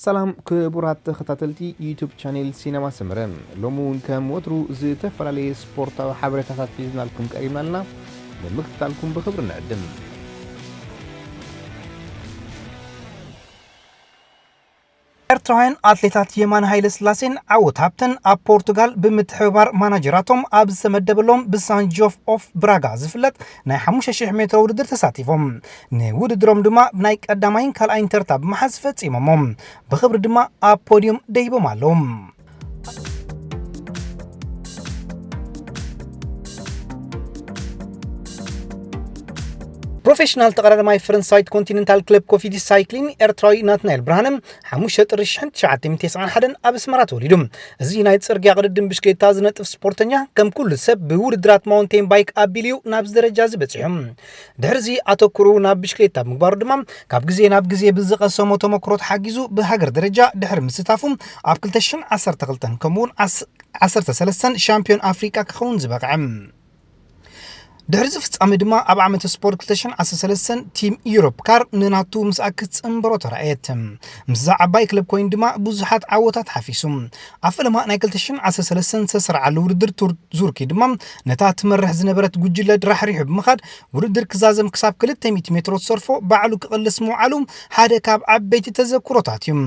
ሰላም ክቡራት ተኸታተልቲ ዩቱብ ቻኔል ሲነማ ሰመረ፣ ሎሚ እውን ከም ወትሩ ዝተፈላለየ ስፖርታዊ ሓበሬታታት ሒዝናልኩም ቀሪብና ኣለና። ንምክትታልኩም ብኽብሪ ንዕድም። ኤርትራውያን ኣትሌታት የማነ ሃይለ ስላሴን ዓወት ሃብተን ኣብ ፖርቱጋል ብምትሕብባር ማናጀራቶም ኣብ ዝተመደበሎም ብሳን ጆፍ ኦፍ ብራጋ ዝፍለጥ ናይ ሓሙሽተ ሽሕ ሜትሮ ውድድር ተሳቲፎም። ንውድድሮም ድማ ናይ ቀዳማይን ካልኣይን ተርታ ብምሓዝ ፈጺሞሞ። ብኽብሪ ድማ ኣብ ፖድዩም ደይቦም ኣለዉ። ፕሮፌሽናል ተቐዳዳማይ ፈረንሳዊት ኮንቲነንታል ክለብ ኮፊዲ ሳይክሊን ኤርትራዊ ናትናኤል ብርሃነ ሓሙሽተ ጥሪ ሽሕን ትሽዓተ ሚእትን ተስዓን ሓደን ኣብ ኣስመራ ተወሊዱ። እዚ ናይ ጽርግያ ቅድድም ብሽክሌታ ዝነጥፍ ስፖርተኛ ከም ኩሉ ሰብ ብውድድራት ማውንቴን ባይክ ኣቢሉ እዩ ናብዚ ደረጃ እዚ በጺሑ። ድሕርዚ ኣተኩሩ ናብ ብሽክሌታ ብምግባሩ ድማ ካብ ግዜ ናብ ግዜ ብዝቐሰሞ ተመክሮ ተሓጊዙ ብሃገር ደረጃ ድሕሪ ምስታፉ ኣብ ክልተ ሽሕን ዓሰርተ ክልተን ከምኡውን ዓሰርተ ሰለስተን ሻምፒዮን ኣፍሪቃ ክኸውን ዝበቕዐ። ድሕሪ እዚ ፍጻሜ ድማ ኣብ ዓመተ ስፖርት ክልተ ሽሕን ዓሰርተ ሰለስተን ቲም ዩሮፕ ካር ንናቱ ምስኣ ክትጽንበሮ ተራእየት። ምስዛ ዓባይ ክለብ ኮይኑ ድማ ብዙሓት ዓወታት ሓፊሱ። ኣብ ፈለማ ናይ ክልተ ሽሕን ዓሰርተ ሰለስተን ዝተሰርዓሉ ውድድር ቱር ዙርኪ ድማ ነታ ትመርሕ ዝነበረት ጉጅለ ራሕሪሑ ብምኻድ ውድድር ክዛዘም ክሳብ ክልተ ሚእቲ ሜትሮ ዝሰርፎ ባዕሉ ክቕልስ ምውዓሉ ሓደ ካብ ዓበይቲ ተዘክሮታት እዩ።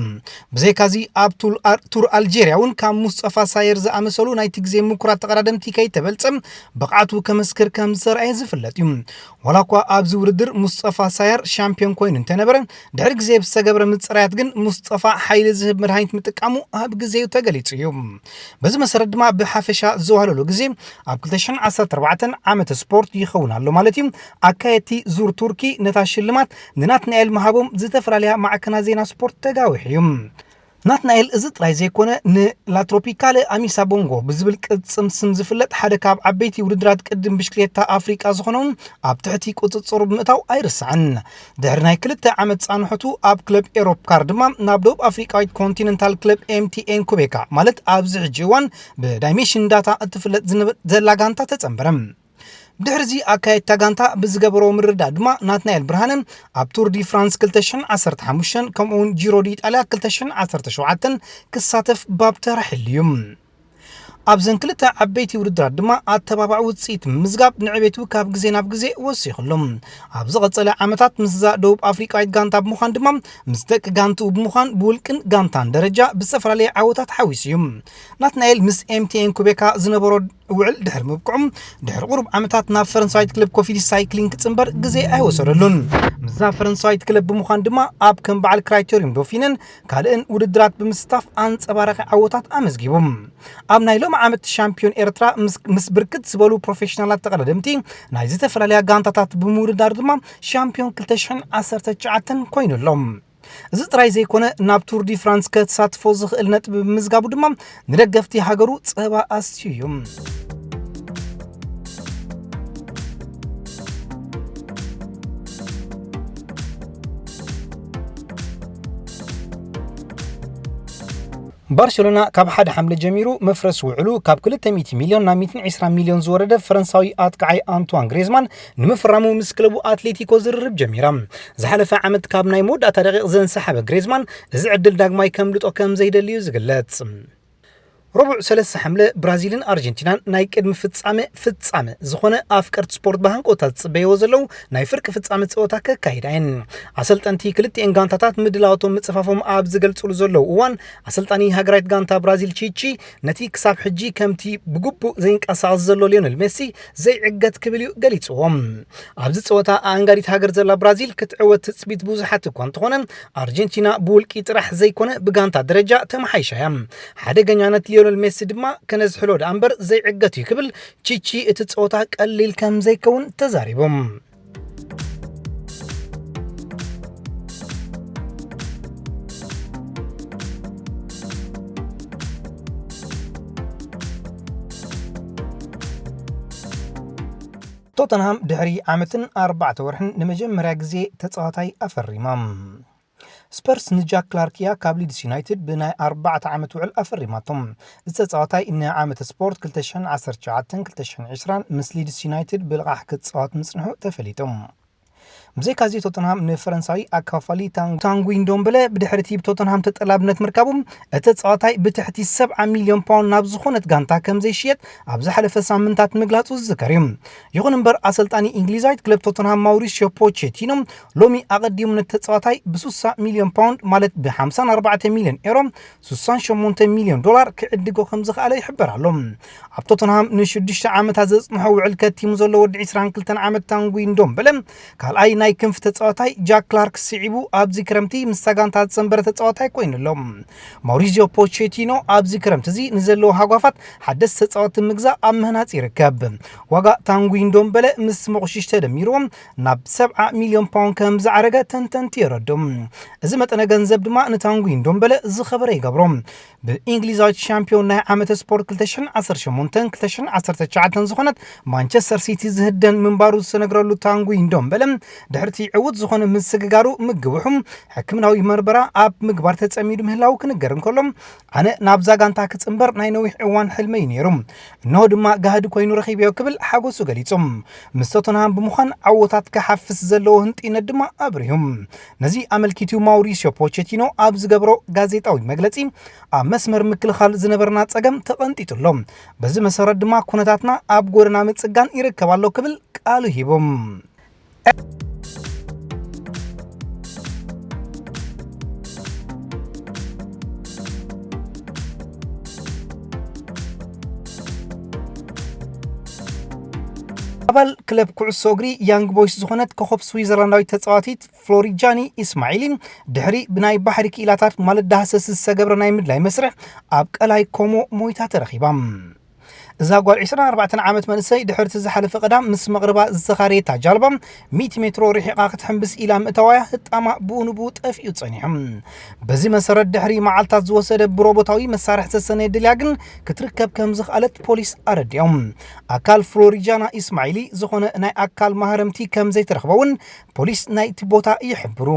ብዘይካዚ ኣብ ቱል-፣ ቱር ኣልጄርያ እውን ካብ ሙስጠፋ ሳየር ዝኣመሰሉ ናይቲ ግዜ ምኩራት ተቐዳደምቲ ከይተበልጸ ብቕዓቱ ከመስክር ከም ዝተረኣየ ዝፍለጥ እዩ። ዋላ እኳ ኣብዚ ውድድር ሙስጠፋ ሳየር ሻምፒዮን ኮይኑ እንተነበረ፣ ድሕሪ ግዜ ብዝተገብረ ምጽራያት ግን ሙስጠፋ ሓይሊ ዝህብ መድሃኒት ምጥቃሙ ኣብ ግዜኡ ተገሊጹ እዩ። በዚ መሰረት ድማ ብሓፈሻ ዘዋህለሉ ግዜ ኣብ ክልተ ሽሕን ዓሰርተ ኣርባዕተን ዓመተ ስፖርት ይኸውን ኣሎ ማለት እዩ። ኣካየድቲ ዙር ቱርኪ ነታ ሽልማት ንናትናኤል ምሃቦም ዝተፈላለያ ማዕከናት ዜና ስፖርት ተጋዊሑ እዩ። ናትናኤል እዚ ጥራይ ዘይኮነ ንላትሮፒካለ ኣሚሳ ቦንጎ ብዝብል ቅጽም ስም ዝፍለጥ ሓደ ካብ ዓበይቲ ውድድራት ቅድም ብሽክሌታ ኣፍሪቃ ዝኾነውን ኣብ ትሕቲ ቁጽጽሩ ብምእታው ኣይርሳዕን። ድሕሪ ናይ ክልተ ዓመት ጻንሖቱ ኣብ ክለብ ኤሮፕ ካር ድማ ናብ ደቡብ ኣፍሪቃዊት ኮንቲነንታል ክለብ ኤምቲኤን ኩቤካ ማለት ኣብዚ ሕጂ እዋን ብዳይሜንሽን ዳታ እትፍለጥ ዝነበ-፣ ዘላ ጋንታ ተጸንበረ። ድሕርዚ ኣካየድታ ጋንታ ብዝገበሮ ምርዳእ ድማ ናትናኤል ብርሃነ ኣብ ቱር ዲ ፍራንስ ክልተ ሽሕን ዓሰርተ ሓሙሽተን ከምኡውን ጂሮ ዲ ኢጣልያ ክልተ ሽሕን ዓሰርተ ሸውዓተን ክሳተፍ ባብ ተራሒሉ እዩ። ኣብዘን ክልተ ዓበይቲ ውድድራት ድማ ኣተባባዕ ውፅኢት ምምዝጋብ ንዕቤቱ ካብ ግዜ ናብ ግዜ ወሲኹ ኣሎ። ኣብ ዝቐጸለ ዓመታት ምስዛ ደቡብ ኣፍሪቃዊት ጋንታ ብምዃን ድማ ምስ ደቂ ጋንትኡ ብምዃን ብውልቅን ጋንታን ደረጃ ብዝተፈላለየ ዓወታት ሓዊሱ እዩ። ናትናኤል ምስ ኤምቲኤን ኩቤካ ዝነበሮ ውዕል ድሕሪ ምብቅዑ ድሕሪ ቁሩብ ዓመታት ናብ ፈረንሳዊት ክለብ ኮፊዲ ሳይክሊንግ ክጽንበር ግዜ ኣይወሰደሉን። ምስዛ ፈረንሳዊት ክለብ ብምዃን ድማ ኣብ ከም በዓል ክራይቴሪዩም ዶፊነን ካልእን ውድድራት ብምስታፍ ኣንጸባራቒ ዓወታት ኣመዝጊቡ። ኣብ ናይ ሎሚ ዓመት ሻምፒዮን ኤርትራ ምስ፣ ምስ ብርክት ዝበሉ ፕሮፌሽናላት ተቐዳደምቲ ናይ ዝተፈላለያ ጋንታታት ብምውድዳር ድማ ሻምፒዮን ክልተ ሽሕን ዓሰርተ ትሽዓተን ኮይኑ ኣሎ። እዚ ጥራይ ዘይኮነ ናብ ቱር ዲ ፍራንስ ከተሳትፎ ዝኽእል ነጥቢ ብምዝጋቡ ድማ ንደገፍቲ ሃገሩ ጸባ ኣስትዩ እዩ። ባርሴሎና ካብ ሓደ ሓምለ ጀሚሩ መፍረስ ውዕሉ ካብ ክልተ ሚእቲ ሚልዮን ናብ ሚእትን ዕስራን ሚልዮን ዝወረደ ፈረንሳዊ ኣጥቃዓይ ኣንቷን ግሬዝማን ንምፍራሙ ምስ ክለቡ ኣትሌቲኮ ዝርርብ ጀሚራ። ዝሓለፈ ዓመት ካብ ናይ መወዳእታ ደቂቕ ዘንሰሓበ ግሬዝማን እዚ ዕድል ዳግማይ ከምልጦ ከም ዘይደሊ እዩ ዝግለጽ። ረቡዕ ሰለስተ ሓምለ ብራዚልን ኣርጀንቲናን ናይ ቅድሚ ፍጻመ ፍጻመ ዝኾነ ኣፍቀርቲ ስፖርት ብሃንቀውታ ዝጽበይዎ ዘለዉ ናይ ፍርቂ ፍጻመ ጸወታ ከካይዳ እየን። ኣሰልጠንቲ ክልቲኤን ጋንታታት ምድላዋቶም ምጽፋፎም ኣብ ዝገልጽሉ ዘለዉ እዋን ኣሰልጣኒ ሃገራዊት ጋንታ ብራዚል ቺቺ ነቲ ክሳብ ሕጂ ከምቲ ብግቡእ ዘይንቀሳቐስ ዘሎ ሊዮነል ሜሲ ዘይዕገት ክብል እዩ ገሊጽዎም። ኣብዚ ጸወታ ኣኣንጋዲት ሃገር ዘላ ብራዚል ክትዕወት ትጽቢት ብዙሓት እኳ እንተኾነ ኣርጀንቲና ብውልቂ ጥራሕ ዘይኮነ ብጋንታ ደረጃ ተመሓይሻ እያ። ሓደገኛነት ሊዮነል ሜሲ ድማ ከነዝሕሎ ደኣ እምበር ዘይዕገት እዩ ክብል ቺቺ እቲ ጸወታ ቀሊል ከም ዘይከውን ተዛሪቦም። ቶተንሃም ድሕሪ ዓመትን ኣርባዕተ ወርሕን ንመጀመርያ ግዜ ተጻዋታይ ኣፈሪማ። ስፐርስ ንጃክ ክላርክ እያ ካብ ሊድስ ዩናይትድ ብናይ ኣርባዕተ ዓመት ውዕል ኣፈሪማቶም። እዚ ተጻዋታይ ንዓመተ ስፖርት ክልተ ሽሕን ዓሰርተ ትሽዓተን ክልተ ሽሕን ዕስራን ምስ ሊድስ ዩናይትድ ብልቓሕ ክጻወት ምጽንሑ ተፈሊጡ። ብዘይካዚ ቶተንሃም ንፈረንሳዊ ኣካፋሊ ታንጉ ኢንዶምበለ ብድሕሪቲ ብቶተንሃም ተጠላብነት ምርካቡ እቲ ተጻዋታይ ብትሕቲ ሰብዓ ሚልዮን ፓውንድ ናብ ዝኾነት ጋንታ ከም ዘይሽየጥ ኣብ ዝሓለፈ ሳምንታት ምግላጹ ዝዝከር እዩ። ይኹን እምበር ኣሰልጣኒ እንግሊዛዊት ክለብ ቶተንሃም ማውሪሲዮ ፖቼቲኖ ሎሚ ኣቐዲሙ ነቲ ተጻዋታይ ብ60 ሚልዮን ፓውንድ ማለት ብ ብ58 ሚልዮን ኤሮ 68 ሚልዮን ዶላር ክዕድጎ ከም ዝኸኣለ ይሕበር ኣሎ። ኣብ ቶተንሃም ንሽዱሽተ ዓመታት ዘጽንሖ ውዕል ከቲሙ ዘሎ ወዲ 22 ዓመት ታንጉ ኢንዶምበለ ካልኣይ ናይ ክንፊ ተጻዋታይ ጃክ ክላርክ ስዒቡ ኣብዚ ክረምቲ ምስ ጋንታ ዝጸንበረ ተጻዋታይ ኮይኑ ኣሎ። ማውሪዚዮ ፖቼቲኖ ኣብዚ ክረምቲ እዚ ንዘለዎ ሃጓፋት ሓደስ ተጻወቲ ምግዛእ ኣብ ምህናጽ ይርከብ። ዋጋ ታንጉ ኢንዶምበለ ምስ መቑሽሽ ተደሚርዎም ናብ ሰብዓ ሚልዮን ፓውንድ ከም ዝዓረገ ተንተንቲ የረድኡ። እዚ መጠነ ገንዘብ ድማ ንታንጉ ኢንዶምበለ ዝኸበረ ይገብሮ። ብእንግሊዛዊት ሻምፒዮን ናይ ዓመተ ስፖርት ክልተ ሽሕን ዓሰርተ ሸሞንተን ክልተ ሽሕን ዓሰርተ ትሽዓተን ዝኾነት ማንቸስተር ሲቲ ዝህደን ምንባሩ ዝተነግረሉ ታንጉ ኢንዶምበለ ድሕርቲ ዕዉት ዝኾነ ምስግጋሩ ምግብሑ ሕክምናዊ መርመራ ኣብ ምግባር ተጸሚዱ ምህላው ክንገር እንከሎ ኣነ ናብዛ ጋንታ ክጽንበር ናይ ነዊሕ እዋን ሕልመይ ነይሩ። እንሆ ድማ ጋህዲ ኮይኑ ረኺበዮ ክብል ሓጎሱ ገሊጹ። ምስ ቶተንሃም ብምዃን ዓወታት ክሓፍስ ዘለዎ ህንጢነት ድማ ኣብሪሁ። ነዚ ኣመልኪቱ ማውሪሲዮ ፖቼቲኖ ኣብ ዝገብሮ ጋዜጣዊ መግለጺ ኣብ መስመር ምክልኻል ዝነበርና ጸገም ተቐንጢጡ ኣሎ። በዚ መሰረት ድማ ኩነታትና ኣብ ጎደና ምጽጋን ይርከብ ኣሎ ክብል ቃሉ ሂቡ። ኣባል ክለብ ኩዕሶ እግሪ ያንግ ቦይስ ዝኾነት ኮኸብ ስዊዘርላንዳዊት ተጻዋቲት ፍሎሪጃኒ ኢስማዒሊ ድሕሪ ብናይ ባሕሪ ክኢላታት ማለት ዳህሰስ ዝተገብረ ናይ ምድላይ መስርሕ ኣብ ቀላይ ኮሞ ሞይታ ተረኺባ። እዛ ጓል 24 ዓመት መንእሰይ ድሕርቲ ዝሓለፈ ቀዳም ምስ መቕርባ ዝተኻረየታ ጃልባ ሚእቲ ሜትሮ ርሒቓ ክትሕምብስ ኢላ ምእታዋያ ህጣማ ብኡ ንብኡ ጠፊኡ ጸኒሑ። በዚ መሰረት ድሕሪ መዓልታት ዝወሰደ ብሮቦታዊ መሳርሒ ዝተሰነየ ድልያ ግን ክትርከብ ከም ዝኽኣለት ፖሊስ ኣረዲኦም። ኣካል ፍሎሪጃና ኢስማዒሊ ዝኾነ ናይ ኣካል ማህረምቲ ከም ዘይተረኽበ እውን ፖሊስ ናይቲ ቦታ ይሕብሩ።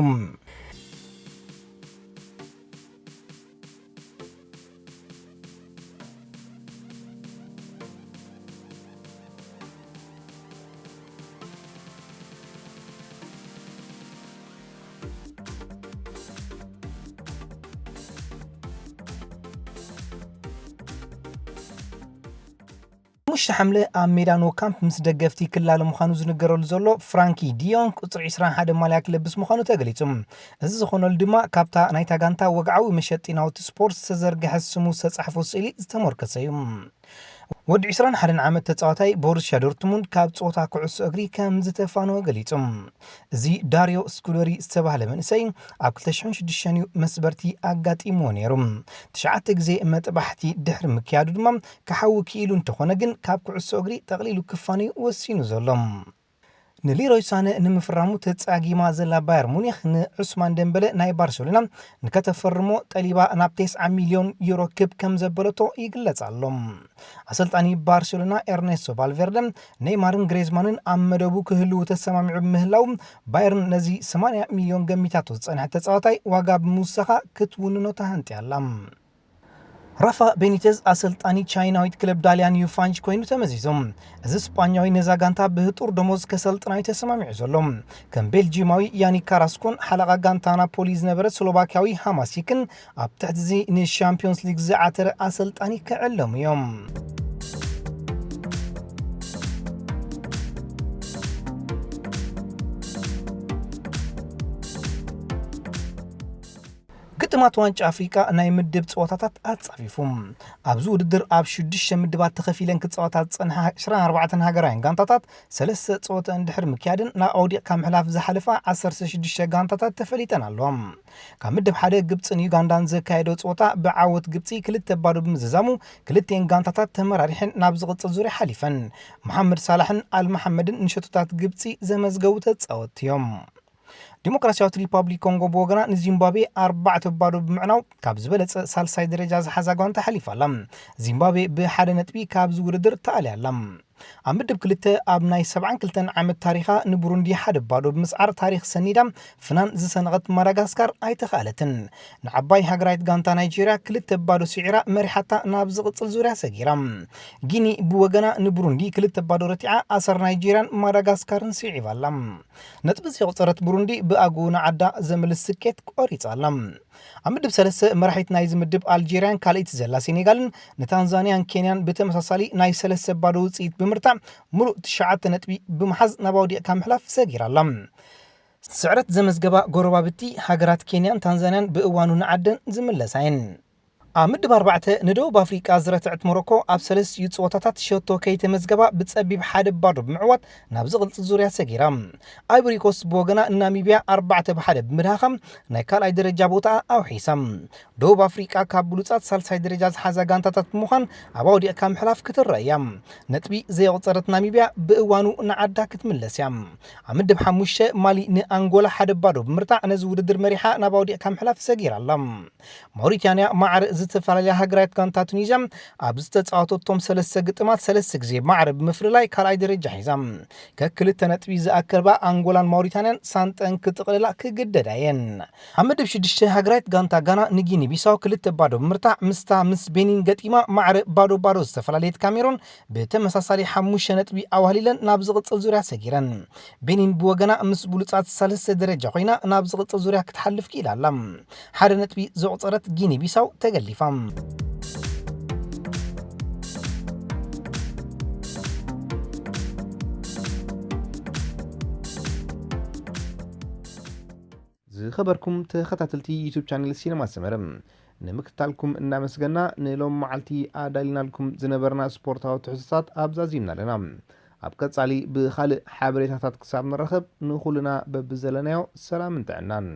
ሓሙሽተ ሓምለ ኣብ ሜዳ ኖ ካምፕ ምስ ደገፍቲ ክላለ ምዃኑ ዝንገረሉ ዘሎ ፍራንኪ ዲዮንግ ቁጽሪ ዕስራን ሓደን ማልያ ክለብስ ምዃኑ ተገሊጹ። እዚ ዝኾነሉ ድማ ካብታ ናይታ ጋንታ ወግዓዊ መሸጢ ናውቲ ስፖርት ዝተዘርግሐ ስሙ ዝተጻሕፎ ስእሊ ዝተሞርከሰ እዩ። ወዲ ዕስራን ሓደን ዓመት ተጻዋታይ ቦሩስያ ዶርትሙንድ ካብ ጸወታ ኩዕሶ እግሪ ከም ዝተፋነወ ገሊጹ። እዚ ዳርዮ ስኩደሪ ዝተባህለ መንእሰይ ኣብ ክልተ ሽሕን ሽዱሽተን እዩ መስበርቲ ኣጋጢምዎ ነይሩ። ትሽዓተ ግዜ መጥባሕቲ ድሕሪ ምክያዱ ድማ ክሓዊ ክኢሉ እንተኾነ ግን ካብ ኩዕሶ እግሪ ጠቕሊሉ ክፋነዩ ወሲኑ ዘሎ። ንሊሮይ ሳነ ንምፍራሙ ተጻጊማ ዘላ ባየር ሙኒኽ ንዑስማን ደምበለ ናይ ባርሴሎና ንከተፈርሞ ጠሊባ ናብ ተስዓ ሚልዮን ዩሮ ክብ ከም ዘበለቶ ይግለጽ ኣሎ። ኣሰልጣኒ ባርሴሎና ኤርኔስቶ ቫልቬርደ ኔይማርን ግሬዝማንን ኣብ መደቡ ክህልዉ ተሰማሚዑ ብምህላው ባየርን ነዚ ሰማንያ ሚልዮን ገሚታቶ ዝጸንሐ ተጻዋታይ ዋጋ ብምውሳኻ ክትውንኖ ተሃንጥያ ኣላ። ራፋ ቤኒቴዝ ኣሰልጣኒ ቻይናዊት ክለብ ዳልያን ዩፋንጅ ኮይኑ ተመዚዞም። እዚ ስጳኛዊ ነዛ ጋንታ ብህጡር ደሞዝ ከሰልጥናዩ ተሰማሚዑ ዘሎ ከም ቤልጂማዊ ያኒክ ካራስኮን ሓለቓ ጋንታ ናፖሊ ዝነበረ ስሎቫኪያዊ ሃማሲክን ኣብ ትሕቲ እዚ ንሻምፒዮንስ ሊግ ዝዓተረ ኣሰልጣኒ ክዕለሙ እዮም። ግጥማት ዋንጫ ኣፍሪቃ ናይ ምድብ ጸወታታት ኣጻፊፉ። ኣብዚ ውድድር ኣብ ሽዱሽተ ምድባት ተኸፊለን ክጻወታ ዝጸንሓ ዕስራን ኣርባዕተን ሃገራውያን ጋንታታት ሰለስተ ጸወታ እንድሕር ምክያድን ናብ ኣውዲቕካ ምሕላፍ ዝሓለፋ ዓሰርተ ሽዱሽተ ጋንታታት ተፈሊጠን ኣለዋ። ካብ ምድብ ሓደ ግብጽን ዩጋንዳን ዘካየዶ ጸወታ ብዓወት ግብጺ ክልተ ባዶ ብምዝዛሙ ክልቲኤን ጋንታታት ተመራሪሐን ናብ ዝቕጽል ዙርያ ሓሊፈን። መሓመድ ሳላሕን ኣልመሓመድን ንሸቶታት ግብጺ ዘመዝገቡ ተጻወትቲ እዮም። ዲሞክራሲያዊት ሪፓብሊክ ኮንጎ ብወገና ንዚምባብዌ ኣርባዕተ ባዶ ብምዕናው ካብ ዝበለጸ ሳልሳይ ደረጃ ዝሓዛ ጋንታ ሓሊፋ ኣላ። ዚምባብዌ ብሓደ ነጥቢ ካብዚ ውድድር ተኣልያ ኣላ። ኣብ ምድብ ክልተ ኣብ ናይ ሰብዓን ክልተን ዓመት ታሪኻ ንቡሩንዲ ሓደ ባዶ ብምስዓር ታሪኽ ሰኒዳ ፍናን ዝሰነቐት ማዳጋስካር ኣይተኻእለትን። ንዓባይ ሃገራዊት ጋንታ ናይጄርያ ክልተ ባዶ ስዒራ መሪሓታ ናብ ዝቕጽል ዙርያ ሰጊራ። ጊኒ ብወገና ንቡሩንዲ ክልተ ባዶ ረቲዓ ኣሰር ናይጄርያን ማዳጋስካርን ስዒባ ኣላ። ነጥቢ ዘየቑጸረት ቡሩንዲ ብኣግኡ ንዓዳ ዘምልስ ስኬት ቆሪጻ ኣላ። ኣብ ምድብ ሰለስተ መራሒት ናይዚ ምድብ ኣልጄርያን ካልኣይቲ ዘላ ሴኔጋልን ንታንዛንያን ኬንያን ብተመሳሳሊ ናይ ሰለስተ ባዶ ውጽኢት ብምርታዕ ምሉእ ትሽዓተ ነጥቢ ብምሓዝ ናብ ኣውዲቕካ ምሕላፍ ሰጊራ ኣላ። ስዕረት ዘመዝገባ ጎረባብቲ ሃገራት ኬንያን ታንዛንያን ብእዋኑ ንዓደን ዝምለሳ እየን። ኣብ ምድብ ኣርባዕተ ንደቡብ ኣፍሪቃ ዝረትዐት ሞሮኮ ኣብ ሰለስቲኡ ጸወታታት ሸቶ ከይተመዝገባ ብጸቢብ ሓደ ባዶ ብምዕዋት ናብ ዝቕጽል ዙርያ ሰጊራ። ኣይቮሪኮስት ብወገና ንናሚብያ ኣርባዕተ ብሓደ ብምድሃኻ ናይ ካልኣይ ደረጃ ቦታኣ ኣውሒሳ። ደቡብ ኣፍሪቃ ካብ ብሉጻት ሳልሳይ ደረጃ ዝሓዛ ጋንታታት ብምዃን ኣብ ኣውዲቕካ ምሕላፍ ክትረአ እያ። ነጥቢ ዘየቑጸረት ናሚብያ ብእዋኑ ንዓዳ ክትምለስ እያ። ኣብ ምድብ ሓሙሽተ ማሊ ንኣንጎላ ሓደ ባዶ ብምርታዕ ነዚ ውድድር መሪሓ ናብ ኣውዲቕካ ምሕላፍ ሰጊራ ኣላ። ማውሪታንያ ማዕረ ዝተፈላለያ ሃገራት ጋንታ ቱኒዝያ ኣብ ዝተጻወተቶም ሰለስተ ግጥማት ሰለስተ ግዜ ማዕረ ብምፍልላይ ካልኣይ ደረጃ ሒዛ። ከክልተ ነጥቢ ዝኣከባ ኣንጎላን ማውሪታንያን ሳንጠን ክጥቕልላ ክግደዳ እየን። ኣብ ምድብ ሽዱሽተ ሃገራዊት ጋንታ ጋና ንጊኒ ቢሳው ክልተ ባዶ ብምርታዕ ምስታ ምስ ቤኒን ገጢማ ማዕረ ባዶ ባዶ ዝተፈላለየት ካሜሮን ብተመሳሳሊ ሓሙሽተ ነጥቢ ኣዋህሊለን ናብ ዝቕጽል ዙርያ ሰጊረን። ቤኒን ብወገና ምስ ብሉጻት ሳልስተ ደረጃ ኮይና ናብ ዝቕጽል ዙርያ ክትሓልፍ ክኢላ ኣላ። ሓደ ነጥቢ ዘቑጸረት ጊኒ ቢሳው ተገሊፋ። ዝኸበርኩም ተኸታተልቲ ዩቱብ ቻነል ሲነማ ሰመረ፣ ንምክትታልኩም እናመስገና ንሎም መዓልቲ ኣዳሊናልኩም ዝነበርና ስፖርታዊ ትሕዝቶታት ኣብዛ ዚምና ኣለና። ኣብ ቀጻሊ ብኻልእ ሓበሬታታት ክሳብ ንራኸብ ንኹልና በብዘለናዮ ሰላምን ጥዕናን።